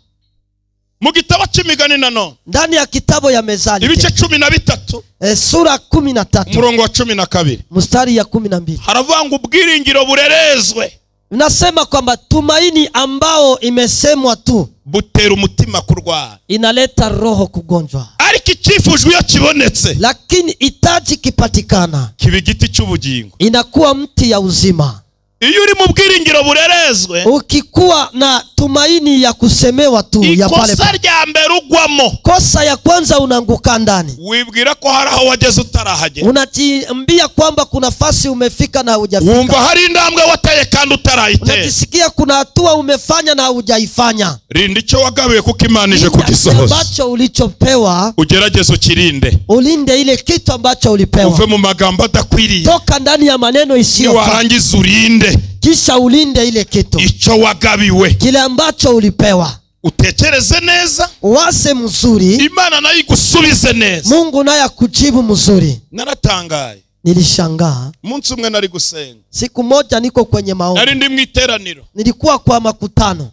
Mu gitabo cy'imigani nanone, ndani ya kitabu ya Mezali, ibice 13, sura 13, umurongo wa 12, mstari ya 12, haravuga ngo ubwiringiro burerezwe. Nasema kwamba tumaini ambao imesemwa tu butera umutima kurwara, inaleta roho kugonjwa. Ariko icyifujwe iyo kibonetse, lakini itaji kipatikana, kiba igiti cy'ubugingo, inakuwa mti ya uzima. Iyo uri mu bwiringiro burerezwe, ukikuwa na tumaini ya kusemewa tu ya pale, ikosa rya mbere ugwamo, kosa ya kwanza unaanguka ndani, wibwira ko hari aho wageze utarahagera, unajiambia kwamba kuna fasi umefika na hujafika, wumva hari intambwe wateye kandi utarayiteye, unajisikia kuna hatua umefanya na hujaifanya. Rinda icyo wagabiwe kuko Imana ije kugisohoza. Ambacho ulichopewa ugerageze ukirinde, ulinde ile kitu ambacho ulipewa, uve mu magambo adakwiriye, toka ndani ya maneno isiyofaa, niwarangiza urinde, kisha ulinde ile kitu icyo wagabiwe, kile ambacho ulipewa. Utekereze neza, uwaze mzuri, Imana nayo igusubize neza, Mungu naye akujibu mzuri. Naratangaye, nilishangaa. Umunsi umwe nari gusenga, siku moja niko kwenye maombi, nari ndi mu iteraniro, nilikuwa kwa makutano.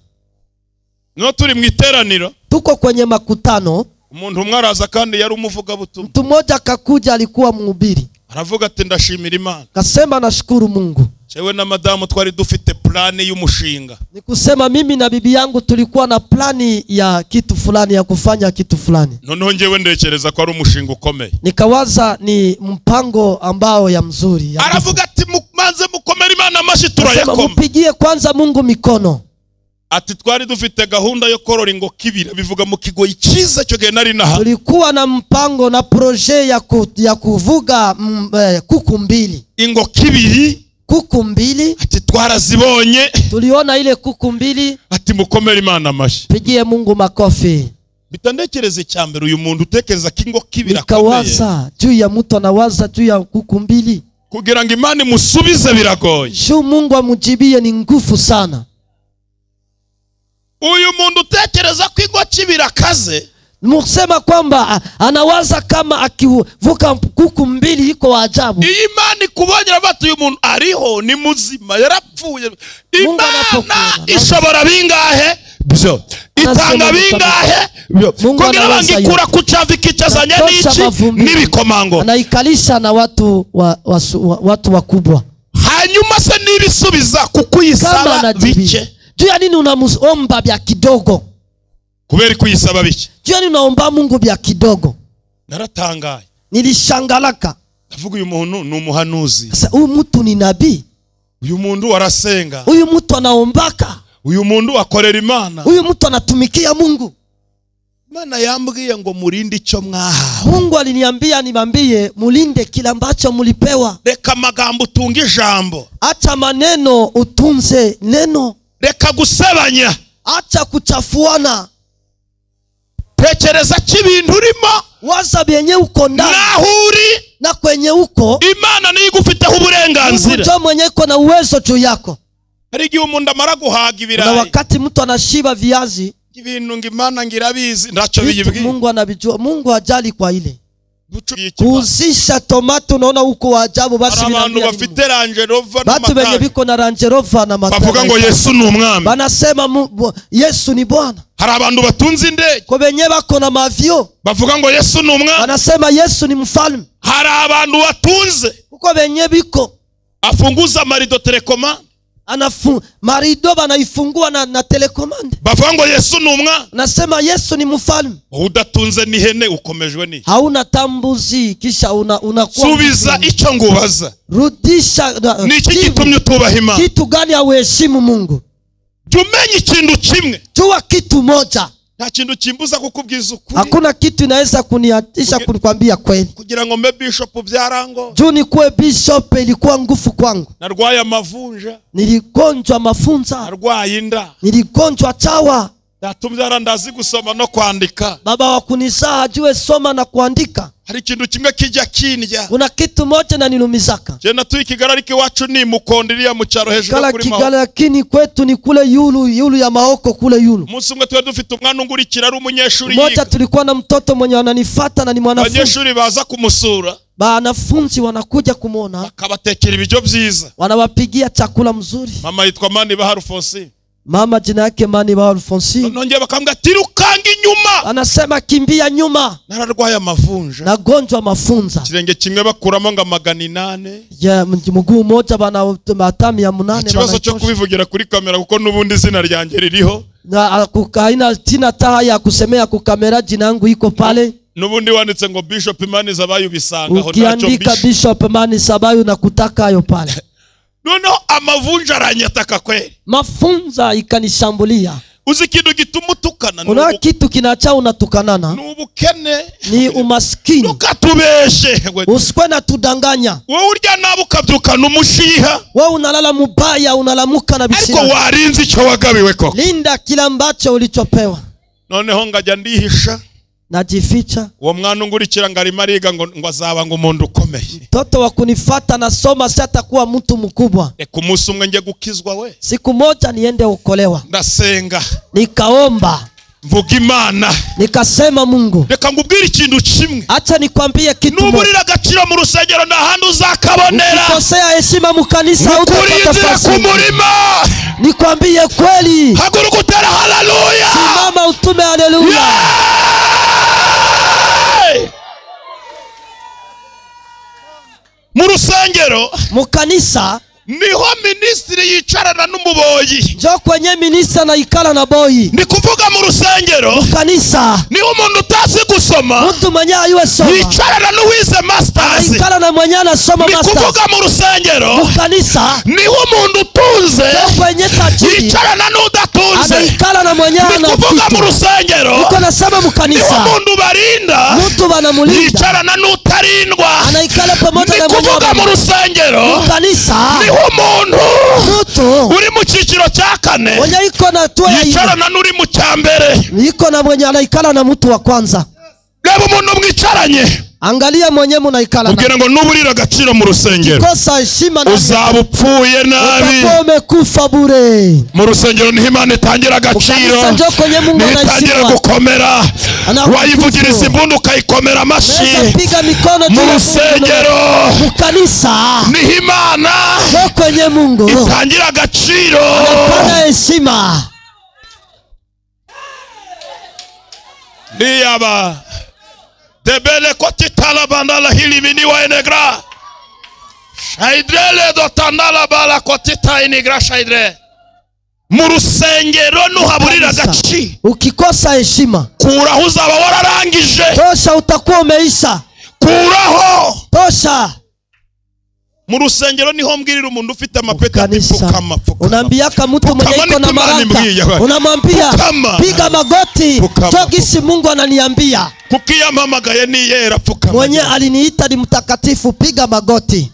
No turi mu iteraniro, tuko kwenye makutano, umuntu umwe araza kandi yari umuvugabutumwa. Mtu mmoja akakuja, alikuwa mhubiri, aravuga ati ndashimira Imana, kasema nashukuru Mungu. Jewe na madamu twari dufite plani y'umushinga. Nikusema mimi na bibi yangu tulikuwa na plani ya kitu fulani, ya kufanya kitu fulani. Noneho njewe ndekereza ko ari umushinga ukomeye. Nikawaza ni mpango ambao ya mzuri. Aravuga ati mumanze mukomere Imana amashyi turayakoma. Mpigie kwanza Mungu mikono. Ati twari dufite gahunda yo korora ingoko ibiri, bivuga mu kigoyi cyiza cyo gihe nari naha. Tulikuwa na mpango na projet ya kuvuga kuku mbili. Ingoko ibiri, kuku mbili. Ati twarazibonye. Tuliona ile kuku mbili. Ati mukomere Imana amashyi. Pigie Mungu makofi. Bitandekereze cyambere uyu muntu utekereza ko ingoko ibiri akomeye. Nikawaza juu ya mtu anawaza juu ya kuku mbili. Kugira ngo Imana imusubize biragoye. Juu Mungu amujibie ni ngufu sana. Uyu muntu utekereza ko ingoko ibiri akaze. Mkusema kwamba anawaza kama akivuka kuku mbili iko ajabu. Imana ikubonye batu uyu muntu ariho ni muzima yarapfuye. Imana ishobora bingahe byo, itanga bingahe byo, kugira bangikura kucavi kichazanye n'iki nibikomango, anaikalisha na watu watu wakubwa. Hanyuma se nibisubiza kukuyisaba bike. Juu ya nini unamuomba bya kidogo? Kubera kuyisaba bike. Juu ya nini unaomba Mungu bya kidogo? Naratangaye. Nilishangalaka. Ndavuga uyu muntu ni umuhanuzi. Sasa huyu mtu ni nabii. Uyu muntu arasenga. Huyu mtu anaombaka. Uyu muntu akorera Imana. Huyu mtu anatumikia Mungu. Imana yambwiye ngo murinde icyo mwahawe. Mungu aliniambia niwaambie mulinde kila ambacho mulipewa. Reka amagambo utunge ijambo. Acha maneno utunze neno. Reka gusebanya. Acha kuchafuana. Tekereza kibintu urimo. Waza byenye uko ndani. Nahuri na kwenye uko. Imana niyo igufiteho uburenganzira. Mungu mwenye iko na uwezo juu yako. Hari igihe umuntu amara guhaga ibirayi. Na wakati mtu anashiba viazi, ibintu ngo Imana ngirabizi ndacho biyibwiye. Mungu anabijua. Mungu hajali kwa ile. Kuuzisha tomato unaona huko wa ajabu basi abantu bafite Range Rover na watu wenye biko na Range Rover na matatu. Bavuga ngo Yesu ni umwami. Banasema Yesu ni Bwana. Hari abantu batunze indege. Kwa wenye bako na mavio. Bavuga ngo Yesu ni umwami. Banasema Yesu ni mfalme. Hari abantu batunze. Kuko wenye biko afunguza marido telecommande. Anafu marido banaifungua na telecommande. Bavuga ngo Yesu ni umwami. Nasema Yesu ni mfalme. Udatunze ni hene ukomejwe ni. Hauna tambuzi kisha unakuwa. Subiza icyo ngubaza. Rudisha. Ni iki gitumye utubaha Imana? Kitu gani hauheshimu Mungu? Jya ikintu kimwe. Jua kitu moja. Nta kintu kimbuza kukubwiza ukuri. Hakuna kitu inaweza kuniatisha kunikwambia kweli. Kugira ngo mbe bishop byarango. Juu nikuwe bishop ilikuwa ngufu kwangu. Narwaye amavunja. Niligonjwa mafunza. Narwaye inda. Niligonjwa chawa. Ndatumbyara ndazi gusoma no kwandika. Baba wa kunizaa ajue soma na kuandika. Hari ikintu kimwe kijya kinjya. Kuna kitu moja na nilumizaka. Je natuye Kigali ariko iwacu ni mukondiriya mu cyaro hejuru kuri Mahoko. Kigali lakini kwetu ni kule yulu ya Mahoko kule yulu. Umunsi umwe twari dufite umwana ungurikira ari umunyeshuri yiga. Moja tulikuwa na mtoto mwenye ananifuata na ni mwanafunzi. Abanyeshuri baza kumusura. Wanafunzi wanakuja kumuona. Bakabatekera ibiryo byiza. Wanawapigia chakula mzuri. Mama yitwa Mani Bahar Alphonsine. Mama jina yake Mani Bahar Alphonsine. Nongeye bakambwa tirukanga inyuma. Anasema kimbia nyuma. Nararwaye amavunja. Nagonjwa mafunza. Kirenge kimwe bakuramo nga 800. Ya mguu mmoja bana matami ya 8. Ikibazo cyo kubivugira kuri kamera kuko nubundi izina ryanjye ririho. Na haina tina taha ya kusemea kwa kamera, jina yangu iko pale. Nubundi wanditse ngo Bishop Mani Zabayo bisanga ho ntacyo. Ukiandika Bishop Mani Zabayo na kutaka hayo pale. Noneho amavunja aranyataka kweli. Mafunza ikanishambulia. Uzi ikintu gituma utukana? Una kitu kinacha unatukanana. Ni ubukene. Ni umaskini. Ntukatubeshe. Usikwe na tudanganya. Wewe urya nabi ukabyukana umushiha. Wewe unalala mubaya unalamuka na bisira. Ariko warinze icyo wagabiwe koko. Linda kila ambacho ulichopewa. Noneho ngajya ndihisha. Najificha. Uwo mwana ungurikira ngarima ariga ngo azaba ngo umuntu ukomeye. Mtoto wa kunifuata nasoma si atakuwa mtu mkubwa. Reka umunsi umwe nge gukizwa we. Siku moja niende ukolewa. Ndasenga. Nikaomba. Mvuga Imana. Nikasema Mungu. Reka ngubwire ikintu kimwe. Acha nikwambie kitu moja. Nuburira agaciro mu rusengero nta handi uzakabonera. Ukikosea heshima mu kanisa hutapata nafasi. Ku murima. Nikwambie kweli. Haguruka utere haleluya. Simama utume haleluya. Mu rusengero, mu kanisa niho ministri yicarana n'umuboyi. Njo kwenye ministra na ikala na boyi. Ni kuvuga mu rusengero, mu kanisa niho umuntu utazi gusoma, mtu mwenye ayue soma yicarana n'uwize masters, ikala na mwenye anasoma masters. Ni kuvuga mu rusengero, mu kanisa niho umuntu utunze njo kwenye tajiri yicarana n'udatunze, anaikala na mwenye ana. Ni kuvuga mu rusengero, niko nasema mu kanisa niho umuntu barinda, mtu banamulinda yicarana n'utarindwa, anaikala pamoja na Ni mwenye. kuvuga mu rusengero, mu kanisa niho umuntu mtu uri mu cyiciro cya kane mwenye iko na hatua ya yicarana n'uri mu cya mbere, iko na mwenye anaikala na mtu wa kwanza. Reba umuntu mwicaranye, Angalia mwenye munaikala. Ubwira ngo nuburira agaciro mu rusengero. Kosa heshima na uzaba upfuye nabi. Utakuwa umekufa bure. Mu rusengero niho Imana itangira agaciro. Niho itangira gukomera. Wayivugiriza imbunda ukayikomera amashyi. Piga mikono mu rusengero. Mu kanisa. Niho Imana kwenye Mungu itangira agaciro. Anapana heshima. Niyaba debele kotitala bandala hilimini wa enegra shaidrele dotandala bala kotita inigra shaidre. Mu rusengero nuhaburira agaciro. Ukikosa heshima, kuraho uzaba wararangije. Tosha, utakuwa umeisha. Kuraho. Tosha. Mu rusengero niho mbwirira umuntu ufite amapeti ati pfukama pfukama. Unaambiaka mtu mwenye iko na maraka, unamwambia piga magoti. Togisi Mungu ananiambia. Kuko iyo ampamagaye ni yera pfukama. Mwenye aliniita ni mtakatifu, piga magoti.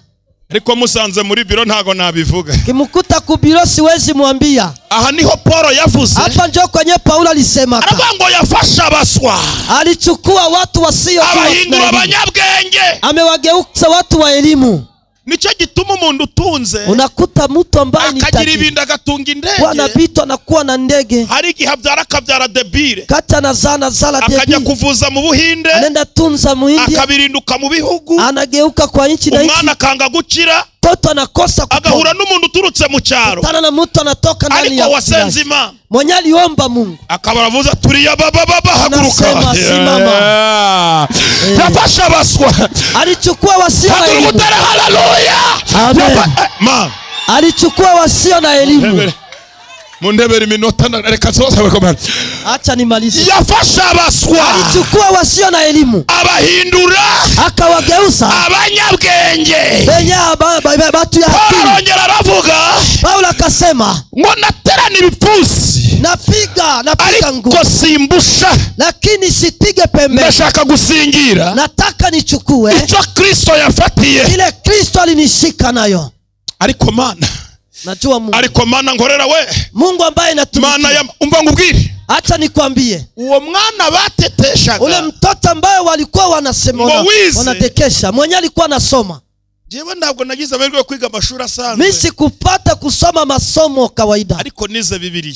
Ariko musanze muri biro ntago nabivuga. Kimkuta ku biro siwezi mwambia. Aha niho Paulo yavuze. Hapa njo kwenye Paulo alisema. Aravuga ngo yafasha abaswa. Alichukua watu wasio abahindura abanyabwenge. Amewageuza watu wa elimu. Nicyo gituma umuntu utunze. Unakuta mtu ambaye ni tajiri akagira ibintu agatunga indege. Wanapitwa na kuwa na ndege. Hari igihe abyara akabyara debile. Kata na zana zala debile. Akajya kuvuza mu Buhinde. Anaenda tunza Muhindi. Akabirinduka mu bihugu. Anageuka kwa nchi na nchi. Umwana akanga gukira. Mtoto anakosa kupona. Agahura n'umuntu uturutse mu cyaro. Kutana na mtu anatoka ndani ya. Ariko wasenze Imana. Mwenye aliomba Mungu. Akaba aravuza turiya baba baba haguruka. Anasema simama. Yafasha abaswa. Alichukua wasio na elimu. Haleluya. Amen. Alichukua wasio na elimu. Mundebere iminota reka zose bakomana. Acha nimalize. Yafasha abaswa. Alichukua wasio na elimu. Abahindura. Akawageuza abanyabwenge. Benye batu ya akili. Paulo arongera aravuga. Paulo akasema ngo naterana ibipfunsi. Napiga nguvu. Ariko simbusha. Lakini sipige pembeni. Ndashaka gusingira. Nataka nichukue icyo Kristo yafatiye. Ile Kristo alinishika nayo. Ariko Mana. Najua Mungu. Ariko Mana nkorera we. Mungu ambaye natumikia. Mana ya umva ngubwire. Acha nikwambie. Uwo mwana bateteshaga. Ule mtoto ambaye walikuwa wanasema wanatekesha. Mwenye alikuwa anasoma. Jewe ntabwo nagize amahirwe yo kwiga amashuri asanzwe. Mimi sikupata kusoma masomo kawaida. Ariko nize Bibiliya.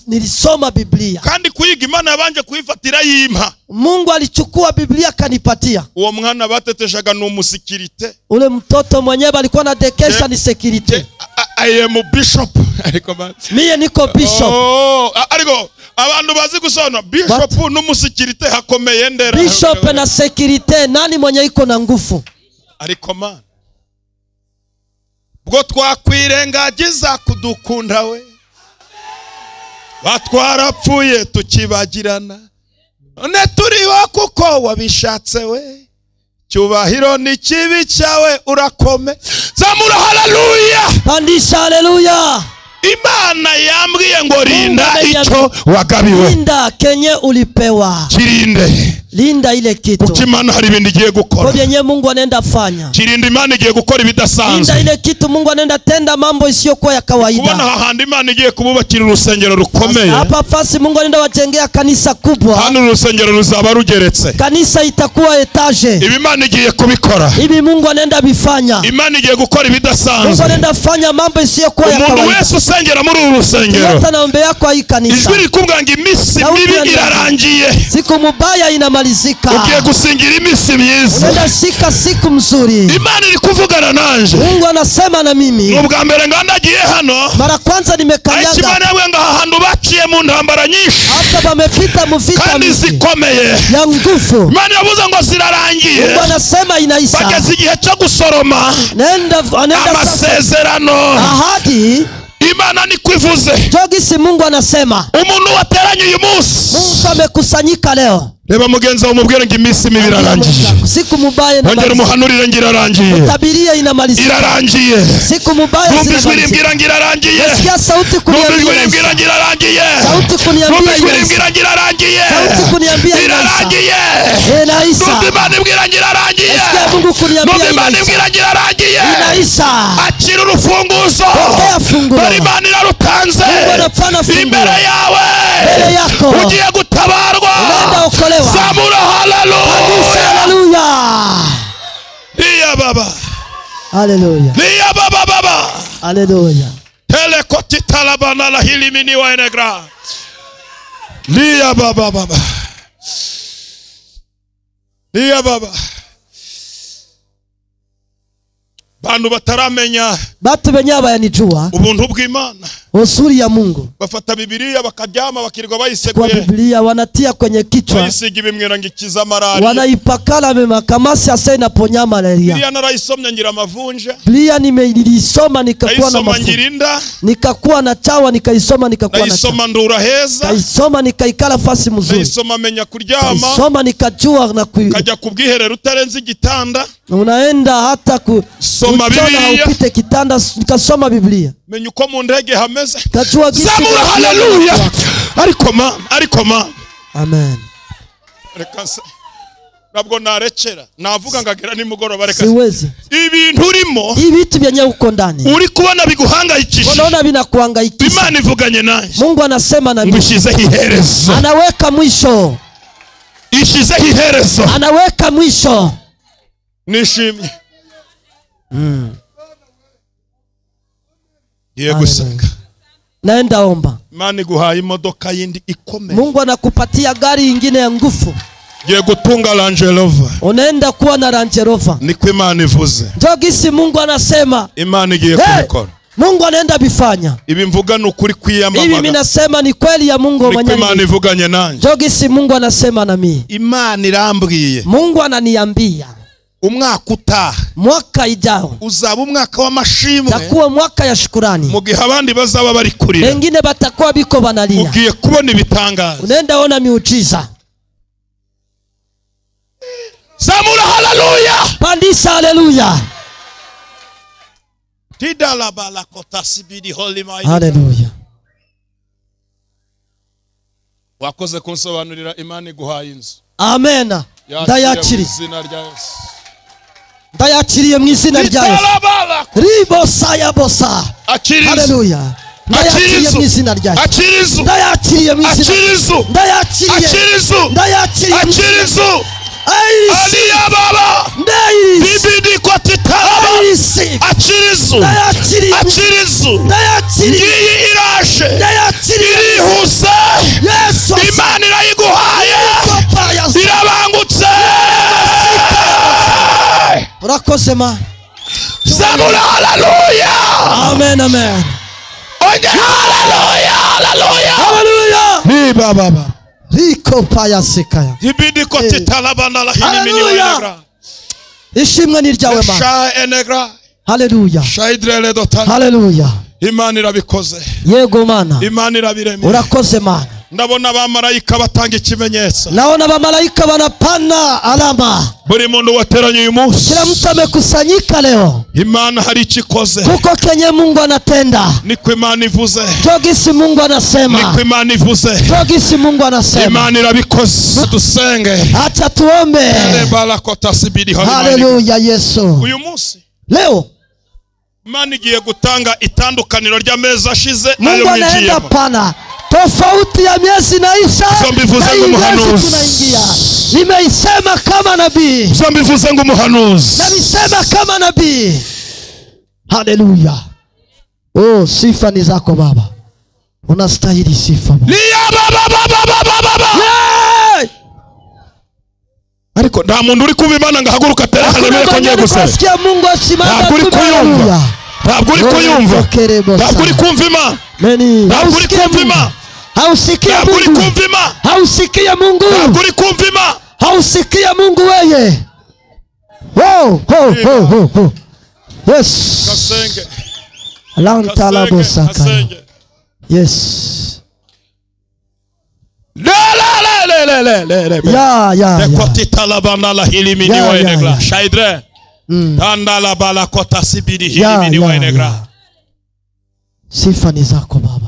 Nilisoma Biblia. Kandi kuyiga Imana yabanje kuyifatira yimpa. Mungu alichukua Biblia akanipatia. Uwo mwana bateteshaga ni umusikirite. Ule mtoto mwenyewe alikuwa anatekesha ni security. I am a bishop. Ariko mie niko bishop. Oh, ariko abantu bazi gusona bishop n'umusikirite hakomeye ndera. Bishop na security nani mwenye iko na nguvu? Ariko Mana. Bwo twakwirengagiza kudukunda we. Batwarapfuye tukibagirana. None turiho kuko wabishatse we. Cyubahiro ni kibi cyawe urakome. Zamura haleluya. Pandisha haleluya. Imana yambwiye ngo rinda icyo wagabiwe. Linda kenye ulipewa. Kirinde. Linda ile kitu. Kuko Imana hari ibintu igiye gukora. Kwa yenye Mungu anaenda fanya. Kirinde Imana igiye gukora ibidasanzwe. Linda ile kitu Mungu anaenda tenda mambo isiyokuwa ya kawaida. Kubona hahandi Imana igiye kububakira urusengero rukomeye. Hapa fasi Mungu anaenda wajengea kanisa kubwa. Hano urusengero ruzaba rugeretse. Kanisa itakuwa etage. Ibi Imana igiye kubikora. Ibi Mungu anaenda bifanya. Imana igiye gukora ibidasanzwe. Mungu anaenda fanya mambo isiyokuwa ya kawaida. Umuntu wese usengera muri uru rusengero. Hata naombea kwa hii kanisa. Ijwi rikubwira ngo iminsi mibi irarangiye. Siku mubaya inamalizika. Ugiye gusingira iminsi myiza. Unaenda shika siku mzuri. Imana iri kuvugana nanje. Mungu anasema na mimi. Ubwa mbere ngandagiye hano. Mara kwanza nimekanyaga. Imana yabwiye ngo aha hantu baciye mu ntambara nyinshi. Hata bamepita mu vita kandi zikomeye. Ya nguvu. Imana yavuze ngo zirarangiye. Mungu anasema inaisha. Bageze igihe cyo gusoroma. Nenda amasezerano. Ahadi. Imana ni kwivuze. Jogisi Mungu anasema. Umuntu wateranye uyu munsi. Mungu amekusanyika leo. Reba mugenzi wawe umubwire ngo iminsi mibi irarangiye. Siku mubaya na ongera umuhanurire ngo irarangiye. Utabirie inamalizika. Irarangiye. Siku mubaya zinamalizika. Numva ijwi rimbwira ngo irarangiye. Nasikia sauti Numva ijwi kuniambia. rimbwira ngo irarangiye. Sauti kuniambia. Numva ijwi rimbwira ngo irarangiye. Sauti kuniambia irarangiye. Inaisha. Numva Imana imbwira ngo irarangiye. Nasikia Mungu kuniambia Numva Imana inaisha. imbwira ngo irarangiye. Inaisha. Akira urufunguzo. Pokea funguo. Dore Imana irarutanze. Mungu anapana funguo. Imbere yawe. Mbele yako. Ugiye gutabarwa. Unaenda okolewa. Zamura haleluya. Haleluya. Liya baba. Haleluya. Liya baba baba. Haleluya. Telekotita la hilimini wa enegra. Liya baba baba. Liya baba. Bantu bataramenya batu benye abayanijua ubuntu bw'Imana, uzuri ya Mungu, bafata Bibiliya bakaryama bakirirwa bayiseguye kwa Biblia wanatia kwenye kichwa, bayisiga ibimwira ngikiza malaria, wanaipakala mema kamasi asa inaponya malaria. Bibiliya narayisomye ngira amavunja. Biblia nimeilisoma nikakuwa na mafunja, nikakuwa na chawa, nikaisoma nikakuwa na chawa, naisoma ndura heza, naisoma nikaikala fasi mzuri, naisoma menya kuryama, naisoma nikajua na kajya kubwiherera utarenze igitanda, unaenda hata ku soma Biblia upite kitanda, nikasoma Biblia menya uko mu ndege hameze. Zamura haleluya. Ariko ma amen. Reka nabwo narekera navuga ngagera nimugoroba, reka siwezi. Ibintu urimo, ibitu byenye uko ndani uri kubona biguhangayikishije, unaona vinakuhangaikisha. Imana ivuganye naye, Mungu anasema na mimi, ngushizeho iherezo, anaweka mwisho, ishizeho iherezo, anaweka mwisho. Nishimye. Ngiye gusenga. Naenda omba. Imana iguhaye imodoka yindi ikomeye. Mungu anakupatia gari ingine ya nguvu. Ngiye gutunga Range Rover. Unaenda kuwa na Range Rover. Niko Imana ivuze. Ndio gisi Mungu anasema. Imana igiye kubikora. Mungu anaenda bifanya. Ibi mvuga ni ukuri kwiyamamaga. Ibi mimi nasema ni kweli ya Mungu mwenyewe. Niko Imana ivuganye nanjye. Ndio gisi Mungu anasema na mimi. Imana irambwiye. Mungu ananiambia. Umwaka utaha, mwaka ijao, uzaba umwaka w'amashimwe, takuwa mwaka ya shukurani. Mu gihe abandi bazaba bari kurira, wengine batakuwa biko banalia, ugiye kubona ibitangaza, unaenda ona miujiza. Zamura haleluya, pandisha haleluya. Tidala balakota sibidi holy my haleluya. Wakoze kunsobanurira Imana iguhaye inzu. Amen. Ndayakiriye. Ndayakiriye mu izina rya Yesu. Ribosa ya bosa. Haleluya. Ndayakiriye mu izina rya Yesu. Ndayakiriye mu izina. Ndayakiriye. Ndayakiriye. Aliya baba. Bibidi kwa titalaba. Akirizu. Akirizu. Ndayakiriye. Ngiyi irashe. Ndayakiriye. Irihuse. Yesu. Imana irayiguhaye. Irabangutse. Urakoze ma. Zamura haleluya. Amen amen. Onye haleluya haleluya. Haleluya. Ni baba baba. Riko paya sikaya. Ibidi ko titalabana la hilimini wa. Ishimwe ni ryawe ma. Sha enegra. Haleluya. Shaidrele dotana. Haleluya. Imana irabikoze. Yego mana. Imana irabiremye. Urakoze mana. Ndabona abamarayika batanga ikimenyetso. Naona abamarayika wanapana alama. Buri muntu wateranye uyu munsi. Kila mtu amekusanyika leo. Imana hari icikoze. Kuko kenye Mungu anatenda. Niko Imana ivuze. Togisi Mungu anasema. Niko Imana ivuze. Togisi Mungu anasema. Imana irabikoze. Dusenge. Acha tuombe. Haleluya Yesu. Uyu munsi. Leo Imana igiye gutanga itandukaniro ry'amezi ashize nayo Mungu anaenda mwinjiyemo. pana tofauti ya miezi naisha Zombivuze ngo umuhanuzi. tunaingia. Nimeisema kama nabii. Zombivuze ngo umuhanuzi. Nimeisema kama nabii. Haleluya. Oh, sifa ni zako Baba. Unastahili sifa Baba. Liya baba baba baba baba. Yeah! Ariko nta muntu uri kumva Imana ngo ahaguruka atere haleluya ko ngiye gusenga. Nasikia Mungu asimama. Ntabwo uri kuyumva. Ntabwo uri kuyumva. Ntabwo uri kumva Imana. Ntabwo uri kumva Imana. Hausikia Mungu. Hausikia Mungu. Ntabwo uri kumva Imana. Hausikia Mungu weye. Ho ho ho ho ho. Yes. Kasenge. Lantala bosaka. Yes. Le le le le le le. Ya ya ya. Dekotita labana la hilimini wa enegra. Shaidre. Tanda la bala kota sibidi hilimini wa enegra. Sifa ni zako Baba.